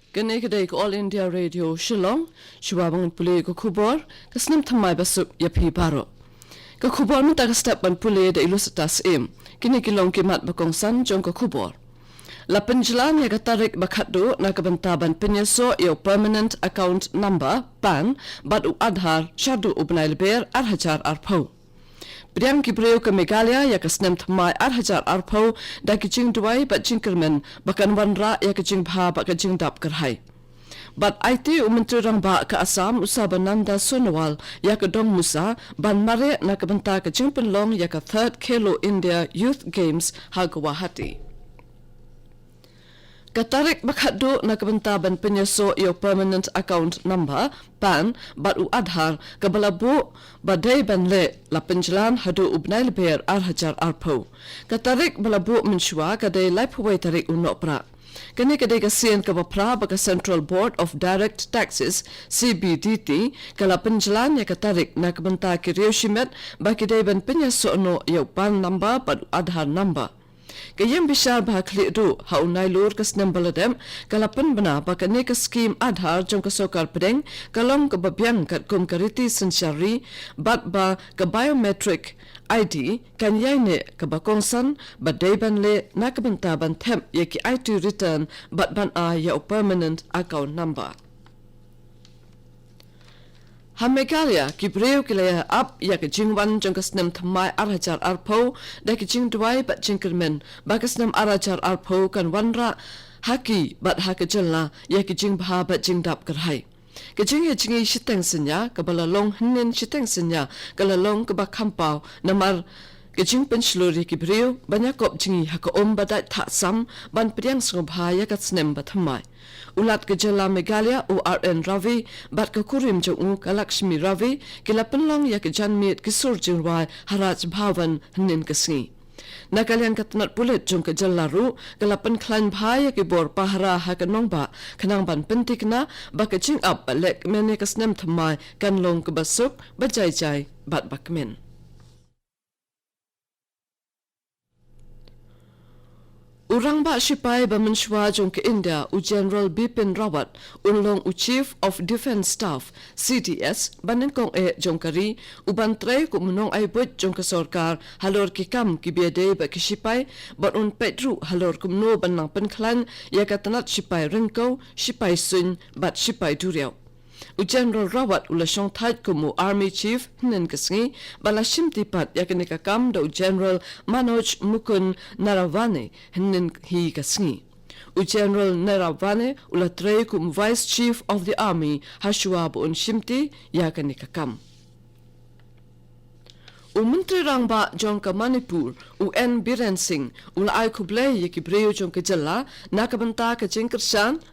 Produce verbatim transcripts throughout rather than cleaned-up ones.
Kane ka dei ka All India Radio Shillong, shuwa ba ngan pule ka khubor, ka snem thymmai ba suk ïa phi baroh. Ka khubor mynta ka step ban pule da i Lusita Syiem, kine ki long ki mat ba kongsan jong ka khubor. La pynjlan ïa ka tarik ba khatduh na ka bynta ban pynïasoh ïa u Permanent Account Number, PAN, bad u Aadhaar, shaduh u bnai Lber ar hajar arphew. Pdiang ki briew ka Meghalaya ïa ka snem thymmai ar hajar arphew da ki jingduwai bad jingkyrmen ba kan wanrah ïa ka jingbha bad ka jingdap kyrhai. Bad aiti u Myntri Rangbah ka Assam u Sarbananda Sonowal ïa ka dong Musa ban mareh na ka bynta ka jingpynlong ïa ka third Khelo India Youth Games ha Guwahati. Ka tarik ba khatduh na ka bynta ban pynïasoh ïa u Permanent Account Number, PAN, bad u Aadhaar, kaba la buh ba dei ban leh, la pynjlan haduh u bnai Lber ar hajar arphew. Ka tarik ba la buh mynshuwa ka dei laiphew wei tarik u Nohprah. Kane ka dei ka sien kaba phra ba ka Central Board of Direct Taxes, C B D T, ka la pynjlan ïa ka tarik na ka bynta ki riew shimet ba ki dei ban pynïasoh noh ïa u PAN number bad u Aadhaar number. Ka ïingbishar ba ha khlieh duh ha u Nailur ka snem ba la dep ka la pynbna ba kane ka skhim Aadhaar jong ka sorkar pdeng ka long kaba biang katkum ka riti synshar ri, bad ba ka biometric I D kan ïaineh kaba kongsan ba dei ban leh na ka bynta ban thep ïa ki I T return bad ban ai ïa u permanent account number. Ha Meghalaya, ki briew ki la ïa ap ïa ka jingwan jong ka snem thymmai ar hajar arphew da ki jingduwai bad jingkyrmen ba ka snem ar hajar arphew kan wanrah ha ki bad ha ka jylla ïa ki jingbha bad jingdap kyrhai. Ka jingïajngi shiteng synñia kaba la long hynnin shiteng synñia ka la long kaba kham paw namar ka jingpynshlur ïa ki briew ban ïakop jngi ha ka um ba dait thah sam ban pdiang sngewbha ïa ka snem ba thymmai. U Lat ka jylla Meghalaya u R N Ravi bad ka kurim jong u ka Lakshmi Ravi ki la pynlong ïa ka janmiet ki sur jingrwai ha Raj Bhavan hynnin ka sngi. Na ka liang ka tnat pulit jong ka jylla ruh ka la pynkhlaiñ bha ïa ki bor pahara ha ka nongbah khnang ban pynthikna ba ka jingap ba lehkmen ïa ka snem thymmai kan long kaba suk, ba jaijai bad ba kmen. U rangbah shipai ba mynshuwa jong ka India, u General Bipin Rawat, un long u Chief of Defence Staff, C D S, ba nyngkong eh jong ka ri, u ban trei kum u nongai buit jong ka sorkar halor ki kam kiba ïadei bad ki shipai, bad un peit ruh halor kumno ban nang pynkhlaiñ ïa ka tnat shipai ryngkew, shipai suiñ bad shipai duriaw. U General Rawat u la shongthait kum u Army Chief hynnin ka sngi, bad la shimti pat ïa kane ka kam da u General Manoj Mukund Naravane hynnin hi ka sngi. U General Naravane u la trei kum Vice Chief of the Army hashuwa ba un shimti ïa kane ka kam. U Myntri Rangbah jong ka Manipur, u N Biren Singh, u la ai khublei ïa ki briew jong ka jylla na ka bynta ka jingkyrshan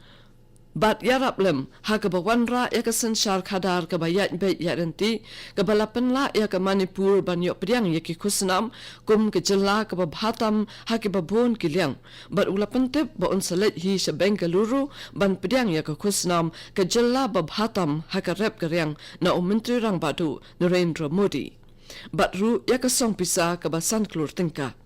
bad ïarap lem ha kaba wanrah ïa ka synshar khadar kaba ïaid beit ïaid ryntih, kaba la pynlah ïa ka Manipur ban ïoh pdiang ïa ki khusnam kum ka jylla kaba bha tam ha kiba bun ki liang. Bad u la pyntip ba un sa leit hi sha Bengaluru ban pdiang ïa ka khusnam ka jylla ba bha tam ha ka rep ka riang na u Myntri Rangbah duh Narendra Modi. Bad ruh ïa ka song pisa kaba san klur tyngka.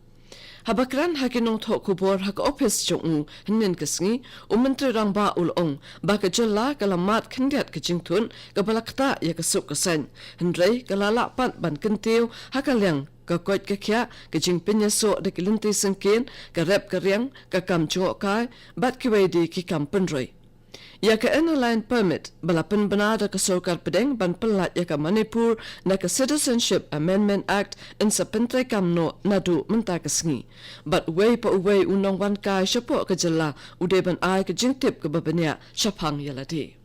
Haba kren ha ki nongthoh khubor ha ka ophis jong u hynnin ka sngi, u Myntri Rangbah u la ong ba ka jylla ka la mad khyndiat ka jingthut kaba la ktah ïa ka suk ka saiñ. Hynrei ka la lah pat ban kyntiew ha ka liang ka koit ka khiah, ka jingpynïasoh da ki lynti syngkien, ka rep ka riang, ka kam jngohkai bad kiwei de ki kam pynroi. Ïa ka Inner Line Permit ba la pynbna da ka sorkar pdeng ban pynlait ïa ka Manipur na ka Citizenship Amendment Act yn sa pyntreikam noh naduh mynta ka sngi. Bad uwei pa uwei u nongwan kai shapoh ka jylla u dei ban ai ka jingtip kaba bniah shaphang ïa lade.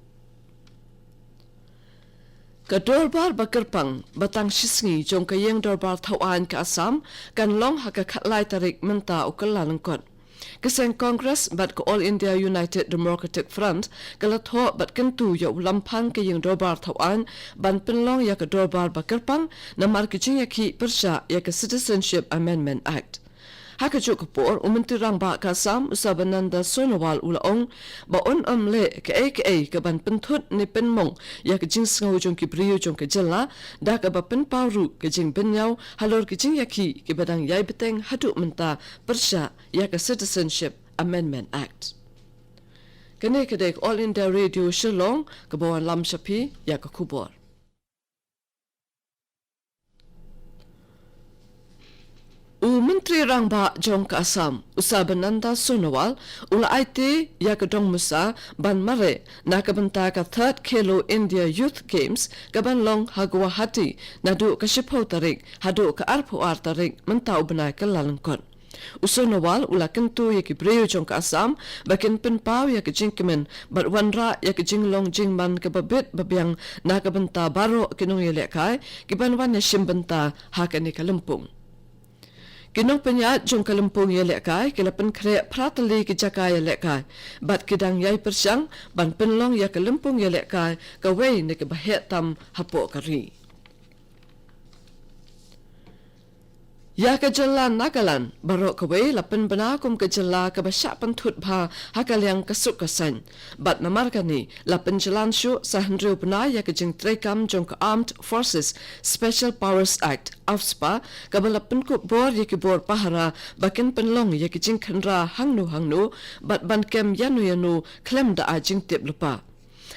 Ka Dorbar ba kyrpang ba tang shisngi jong ka Ïing Dorbar Thawaiñ ka Assam kan long ha ka khatlai tarik mynta u Kyllalyngkot. Ka seng Congress bad ka All India United Democratic Front ka la thoh bad kyntu ïa u lamphang ka Ïing Dorbar Thawaiñ ban pynlong ïa ka dorbar ba kyrpang namar ka jingïakhih pyrshah ïa ka Citizenship Amendment Act. Ha kajuh ka por, u Myntri Rangbah ka Assam, u Sarbananda Sonowal u la ong ba un ym leh kaei kaei ka ban pynthut ne pynmong ïa ka jingsngew jong ki briew jong ka jylla da kaba pynpaw ruh ka jingbynñiaw halor ka jingïakhih kiba dang ïai bteng haduh mynta pyrshah ïa ka Citizenship Amendment Act. Kane ka dei ka All India Radio Shillong, kaba wanlam sha phi ïa ka khubor. U Myntri Rangbah jong ka Assam, u Sarbananda Sonowal, u la aiti ïa ka dong Musa ban mareh na ka bynta ka third Khelo India Youth Games, kaban long ha Guwahati naduh ka shiphew tarik haduh ka arphew ar tarik mynta u bnai Kyllalyngkot. U Sonowal u la kyntu ïa ki briew jong ka Assam ba kin pynpaw ïa ka jingkmen bad wanrah ïa ka jinglong jingman kaba bit ba biang na ka bynta baroh ki nongïalehkai kiban wan ïashim bynta ha kane ka lympung. Ki nongpynïaid jong ka lympung ïalehkai ki la pynkhreh phra tylli ki jaka ïalehkai bad ki dang ïai pyrshang ban pynlong ïa ka lympung ïalehkai kawei na kiba heh tam hapoh ka ri. Ïa ka jylla Nagaland baroh kawei la pynbna kum ka jylla kaba shah pynthut bha ha ka liang ka suk ka saiñ. Bad namar kane la pynjlan shuh sa hynriew bnai ïa ka jingtreikam jong ka Armed Forces Special Powers Act, AFSPA, kaba la pynkup bor ïa ki bor pahara ba kin pynlong ïa ki jingkhynra hangno hangno bad ban kem ïano ïano khlem da ai jingtip lypa.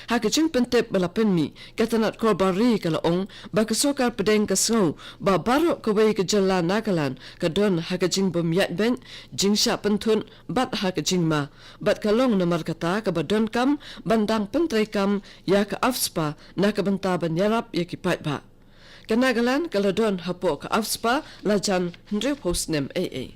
Ha ka jingpyntip ba la pynmih, ka tnat kor bari ka la ong ba ka sorkar pdeng ka sngew ba baroh kawei ka jylla Nagaland ka don ha ka jingbym ïaid beit, jingshah pynthut bad ha ka jingma, bad ka long namar kata kaba donkam ban dang pyntreikam ïa ka AFSPA na ka bynta ban ïarap ïa ki paidbah. Ka Nagaland ka la don hapoh ka AFSPA la jan hynriewphew snem ei ei.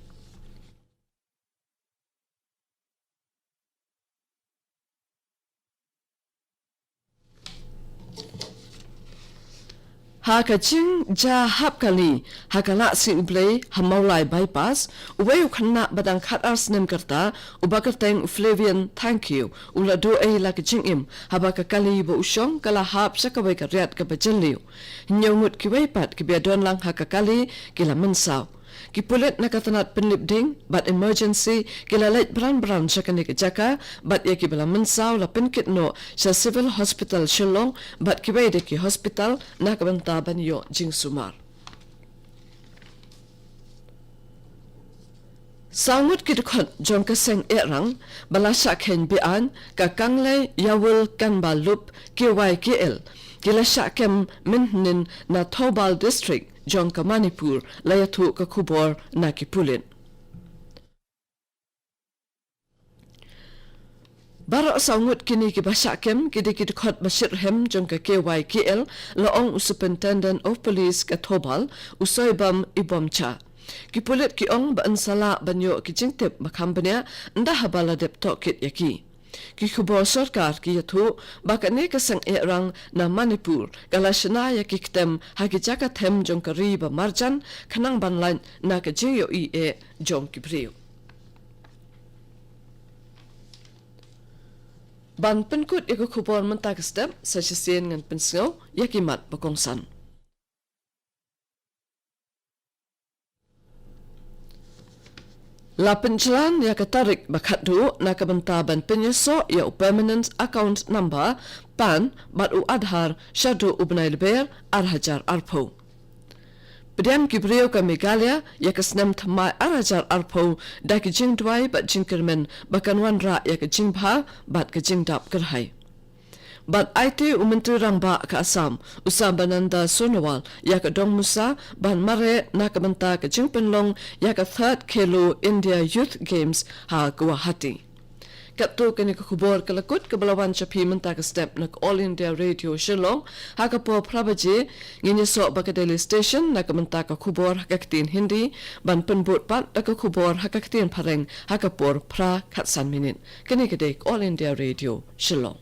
Ha ka jingjia hap kali ha ka Lahsngi U Blei ha Mawlai Bypass, uwei u khynnah ba dang khatar snem ka rta, uba kyrteng Flavian Thangkhiew, u la duh ei la ka jingim haba ka kali ba u shong ka la hap sha kawei ka riat kaba jylliew. Hynñiew ngut kiwei pat kiba ïadon lang ha ka kali ki la mynsaw. Ki pulit na ka tnat pynlip ding bad emergency ki la leit bran bran sha kane ka jaka, bad ïa kiba la mynsaw la pynkit noh sha Civil Hospital Shillong bad kiwei de ki hospital na ka bynta ban ïoh jingsumar. Saw ngut ki dkhot jong ka seng eh rang ba la shah kheiñ be-aiñ, ka Kanglei Yawul Kanba Lup, K Y K L, ki la shah kem mynhynnin na Thoubal District jong ka Manipur, la ïathuh ka khubor na ki pulit. Baroh saw ngut kine kiba shah kem ki dei ki dkhot ba shitrhem jong ka K Y K L, la ong u Superintendent of Police ka Thoubal, u Soibam Ibomcha. Ki pulit ki ong ba yn sa lah ban ïoh ki jingtip ba kham bniah ynda haba la dep tohkit ïa ki. Ki khubor sorkar ki ïathuh ba kane ka seng eh rang na Manipur ka la shna ïa ki ktem ha ki jaka them jong ka ri ba marjan khnang ban lait na ka jingïohi eh jong ki briew. Ban pynkut ïa ka khubor mynta ka step, sa shisien ngan pynsngew ïa ki mat ba kongsan. La pynjlan ïa ka tarik ba khatduh na ka bynta ban pynïasoh ïa u Permanent Account Number, PAN, bad u Aadhaar shaduh u bnai Lber ar hajar arphew. Pdiang ki briew ka Meghalaya ïa ka snem thymmai ar hajar arphew da ki jingduwai bad jingkyrmen ba kan wanrah ïa ka jingbha bad ka jingdap kyrhai. Bad aiti u Myntri Rangbah ka Assam, u Sarbananda Sonowal, ïa ka dong Musa ban mareh na ka bynta ka jingpynlong ïa ka third Khelo India Youth Games ha Guwahati. Katto kane ka khubor ka la kut kaba la wan sha phi mynta ka step na ka All India Radio Shillong. Ha ka por phra baje ngin ïasoh bad ka Delhi Station na ka bynta ka khubor ha ka ktien Hindi, ban pynbud pat da ka khubor ha ka ktien Phareng ha ka por phra khatsan minit. Kane ka dei ka All India Radio Shillong.